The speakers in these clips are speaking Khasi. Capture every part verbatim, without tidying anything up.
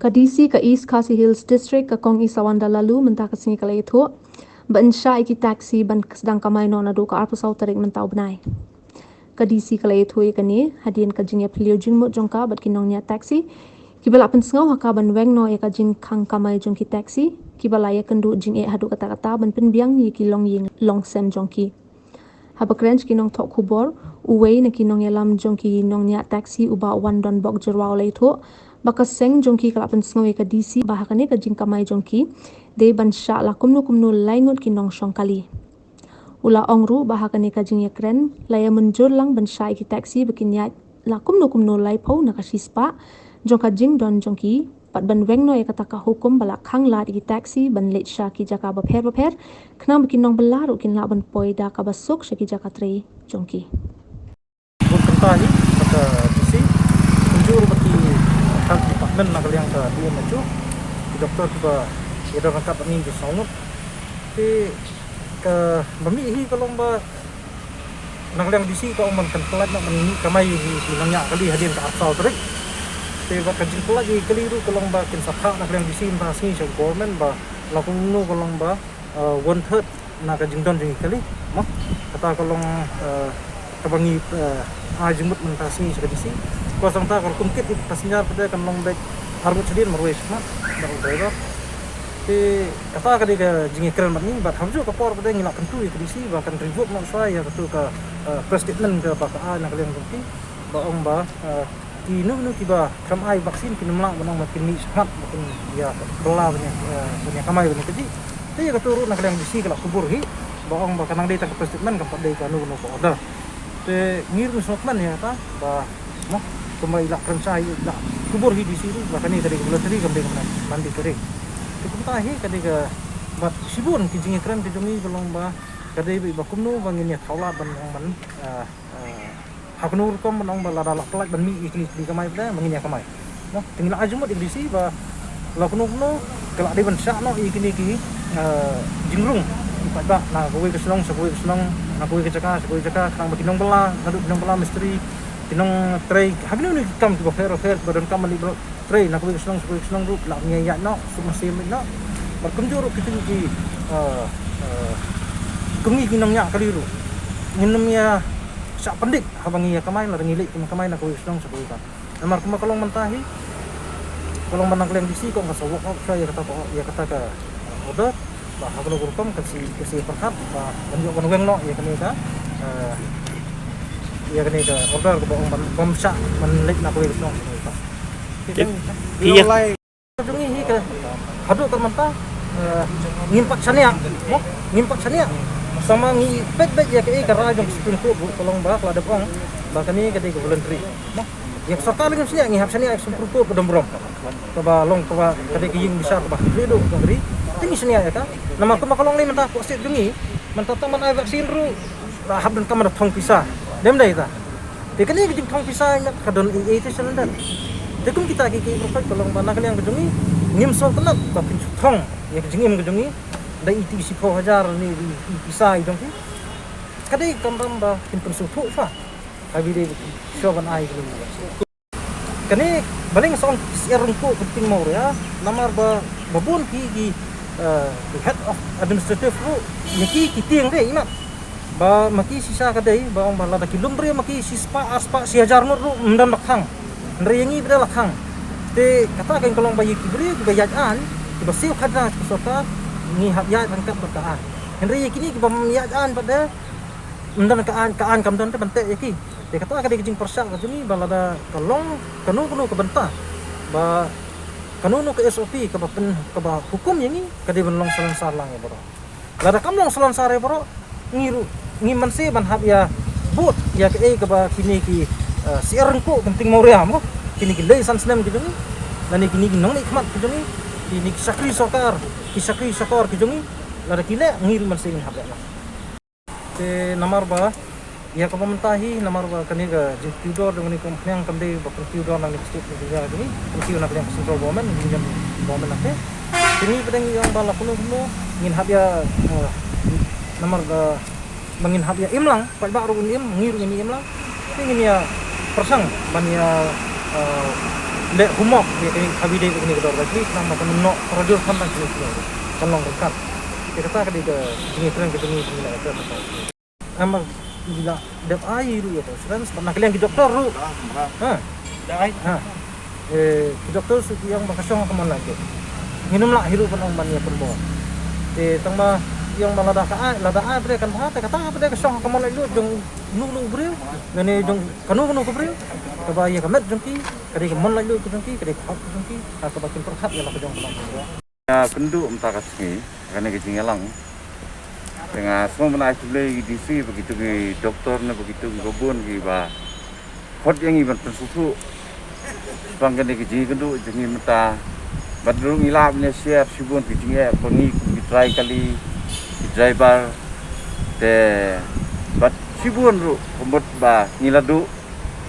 Ka D C ka East Khasi Hills District, ka Kong Isawanda Laloo, mynta ka sngi ka la ïathuh ba yn shah ïa ki taxi ban sdang kamai noh naduh ka arphew saw tarik mynta u bnai. Ka D C ka la ïathuh ïa kane hadien ka jingïaphylliew jingmut jong ka bad ki nongñiah taxi kiba la pynsngew ha ka ban weng noh ïa ka jingkhang kamai jong ki taxi kiba la ïakynduh jingeh haduh katta katta ban pynbiang ïa ki longïing longsem jong ki. Haba kren sha ki nongthoh khubor, uwei na ki nongïalam jong ki nongñiah taxi, u Bah Wandonbok Jyrwa, u la ïathuh ba ka seng jong ki ka la pynsngew ïa ka D C ba ha kane ka jingkamai jong ki dei ban shah la kumno kumno lai ngut ki nongshong kali. U la ong ruh ba ha kane ka jingïakren la ïamynjur lang ban shah ïa ki taxi ba kin ïaid la kumno kumno laiphew na ka shispah jong ka jingdon jong ki, bad ban weng noh ïa kata ka hukum ba la khang lad ïa ki taxi ban leit sha ki jaka bapher bapher, khnang ba ki nongbylla ruh kin lah ban poi da kaba suk sha ki jaka trei jong ki. Bad kumta hi, bad ka D C, kumjuh ruh bad ki health department na ka liang ka D M H O, ki doktor kiba ïadon ryngkat bad ngi ki saw ngut. Te kaba mih hi ka long ba na ka liang D C ka ong ban kan pyllait noh ban mih kamai ïa ki nongñiah kali hadien ka arphew saw tarik. Te bad ka jingpyllait ïa ki kali ruh ka long ba kin sa phah na ka liang D C mynta ka sngi sha government ba la kumno ka long ba, uh, one third na ka jingdon jong ki kali. Mo, kata ka long, uh, kaba ngi, uh, ai jingmut mynta ka sngi sha ka D C. Ko sangta ka rukom kit ïa ki passenger pat kan long beit arngut shadien marwei shakhmat bad u driver. Te kata ka dei ka jingïakren bad ngi, bad ha kajuh ka por pat ngi la kyntu ïa ka D C ba kan revoke noh shuwa ïa katu ka, eh, press statement kaba ka ai na ka liang jong ki ba ong ba, eh, kino kino kiba khlem ai vaccine kin ym lah ban ong ba kin mih shakhmat ba kin ïa bylla ban ïa, eh, ban ïa kamai ban ïa kajih. Te ïa katu ruh na ka liang D C ka la kubur hi ba ong ba kan nang dei tang ka press statement, kam pat dei kano kano ka order. Te ngi ruh ngi sngewkmen ïa kata ba, mo, kumba i la kren shai, i la kubur hi D C ruh ba kane ka dei ka voluntary, kam dei ka mandatory. Te kumta hi ka dei ka, bad shibun ki jingïakren ki jong ngi ka long ba ka dei ba kumno ba ngin ïa thaw lad ban ong ban, ah, ah, ha kano rukom ban ong ba lada la pyllait ban mih ïa kine ki kamai pat ba ngin ïa kamai. Mo, te ngi la ai jingmut ïa ka D C ba la kumno kumno ka la dei ban shah noh ïa kine ki, eh, jingrung ki paidbah na kawei ka shnong sha kawei ka shnong, na kawei ka jaka sha kawei ka jaka, khnang ba ki nongbylla, naduh ki nongbylla mistri, ki nongtrei ha kino kino ki kam kiba pher bapher, kiba donkam ban leit trei na kawei ka shnong sha kawei ka shnong ruh ki la ïa ïaid noh, suk mynsiem noh. Bad kumjuh ruh kito ki, eh, eh, kum ngi ki nongñiah kali ruh ngin ym ïa shah pyndik haba ngi ïa kamai, lada ngi leit kum kamai na kawei ka shnong sha kawei ka. Namar kumba ka long mynta hi, ka long ba na ka liang D C ka ong ka sa walk out shuwa ïa kata ka, ïa kata ka order. Ba ha kano ka rukom kan sa, kan sa pyrkhat ba ban ïoh ban weng noh ïa kane ka, eh, ïa kane ka order kaba ong ban, bym shah ban leit na kawei ka shnong sha kawei ka. Ki, ki ïa jong ngi hi ka haduh ka mynta, eh, ngim pat shaniah, mo, ngim pat shaniah. Tangba ngi peit beit ïa kaei ka rai jong ka Supreme Court ruh ka long ba ka la dep ong ba kane ka dei ka voluntary, mo. Ïa ka sorkar la ngim shaniah, ngi hap shaniah ïa ka Supreme Court ka dang burom. Kaba long kaba ka dei ka ïing bishar kaba hynriew duh ka ri. Te ngi shaniah ïa ka. Namar kumba ka long lei mynta ka state jong ngi, mynta tang ban ai vaccine ruh la hap donkam ban da thong pisa. Dem dei ta. Te kane ka jingthong pisa ïa ka don ei ei te sha lyndet. Te kum kita ki, ki profit ka long ba na ka liang ka jong ngi ngim sngewtynnat ba kin shu thong ïa ka jingim ka jong ngi da i ti shiphew hajar ne i, i pisa i jong ki. Ka dei ka kamram ba kin pynsngewthuh shuwa. Ka bide shuwa ban ai ka jong ngi. Kane balei nga sa ong ki syiar ryngkuh ka Kynting Mawria, namar ba, ba bun ki, ki, eh, ki head of administrative ruh ïa ki, ki tieng de i mat. Ba ma ki shisha ka dei ba ong ba lada ki lum briew ma ki shispah, arspah, shi hajar ngut ruh ym don ba khang. Hynrei ïa ngi ba dei la khang. Te kata ka long ba ïa ki briew kiba ïaid aiñ, kiba siew khajna sha ka sorkar, ngi hap ïaid ryngkat bad ka aiñ. Hynrei ïa kine kiba ym ïaid aiñ pat de ym don ka aiñ, ka aiñ kam don te ban teh ïa ki. Te kata ka dei ka jingpyrshah ka jong ngi ba lada ka long kano kano ka bynta ba kano kano ka S O P kaba pyn, kaba hukum ïa ngi ka dei ban long salonsar lang ïa baroh. Lada kam long salonsar ïa baroh, ngi ruh ngim banse ban hap ïa bud ïa kaei kaba kine ki, eh, syiar ryngkuh Kynting Mawria mo, kine ki lei san snem ki jong ngi, lane kine ki nongmihkhmat ki jong ngi, kine ki shakri sorkar, ki shakri shakor ki jong ngi, lada ki leh ngi ruh banse ngin hap leh lang. Te namar ba ïa kaba mynta hi, namar ba kane ka jingkiew dor jong kane ka umphniang kam dei ba pynkiew dor na kane ka state Meghalaya jong ngi, pynkiew na kane ka central government, Union government, te ngi pat ngi ong ba la kumno kumno ngin hap ïa, eh, namar ba, ba ngin hap ïa im lang, paidbah ruh ngin im, ngi ruh ngin im lang. Te ngin ïa pyrshang ban ïa, eh, Leh humok ïa kane ka video kane ka dor ba kane ka nang ba kan noh para jur than tang kane kane kan long ryngkat. Ïa kata ka dei ka jingïakren ka jong ngi kane ka kren. Em ba ngi la dep ai ruh ïa ka assurance na ka liang ki doktor ruh. Ha. Da ai. Ha. Eh, ki doktor su ki ong ba ka shong ha ka mon laitluid. Ngim lah hi ruh ban ong ban ïa pynbor. Te tang ba ki ong ba lada ka ai, lada ai pat de kan bha, te kata pat de ka shong ha ka mon laitluid jong uno uno u briew. Lane jong kano kano ka briew. Kaba ïa ka met jong ki, ka dei ka mon laitluid ka jong ki, ka dei ka hok ka jong ki, ha kaba kin pyrkhat ïa la ka jong ka long. Nga kynduh mynta ka sngi, kane ka jingïalang. Te nga sngew ban ai khublei ïa ki D C, ba kito ki doktor ne ba kito ki babun kiba khot ïa ngi ban pynsngewthuh shaphang kane ka jingïakynduh jong ngi mynta. Bad ruh ngi lah ban ïa share shibun ki jingeh ba ngi kum ki trai kali, ki driver. Te bad shibun ruh ka mut ba ngi la duh,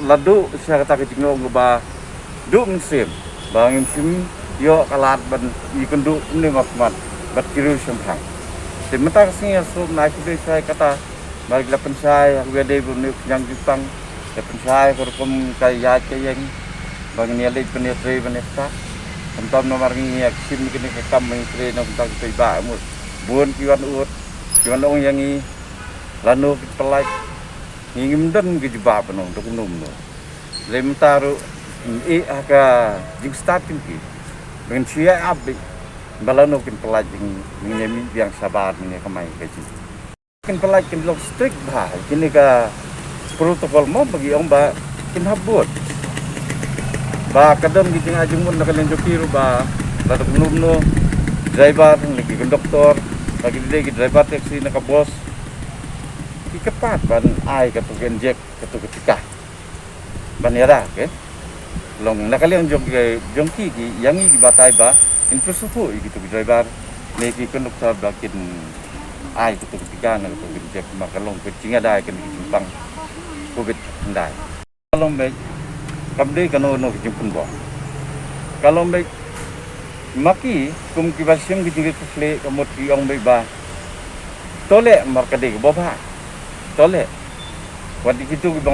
la duh sha kata ka jinglong kaba duh mynsiem ba ngim shym ïoh ka lad ban ïakynduh kumne ma khmat bad ki riew shemphang. Te mynta ka sngi nga sngewbha ban ai khublei shai kata ba ki la pynshai ha kaba dei ba une u khñiang jingpang, la pynshai ka rukom ka ïaid ka ïeng ba ngin ïa leit ban ïa trei ban ïa ktah. Khamtam namar ngi ïa kshim kine ki kam ba ngi trei na ka bynta ka paidbah, mut bun ki wan ud, ki wan ong ïa ngi lano ki pyllait. Ngi ngim don ka jubab, no, da kumno kumno. Lei mynta ruh, eh, ha ka jingstad jong ki, ba ngin shu ïa ap beit ba lano kin pyllait, ngin ïa mih biang shabar, ngin ïa kamai ka jing. Kin pyllait kin long strict bha, kine ka protocol mo ba ki ong ba kin hap bud. Ba ka don ki jingai jingmut na ka liang jong ki ruh ba lada kumno kumno driver ne ki conductor, ba ki dei ki driver taxi ne ka bus, ki kyrpad ban ai kato ka injek, kato ka tika ban ïada, okay? Long na ka liang jong ki, jong ki, ki ïa ngi ki batai ba in pynsngewthuh ïa kito ki driver ne ki conductor ba kin ai kato ka tika ne kato ka injek, namar ka long ka jingïada ïa kane ka jingpang covid hynrei. Ka long beit, kam dei kano kano ka jingpynbor. Ka long beit, ma ki kum kiba shim ka jingkitkhlieh, ka mut ki ong beit ba to leh, namar ka dei kaba bha, to leh. Wat ïa kito kiba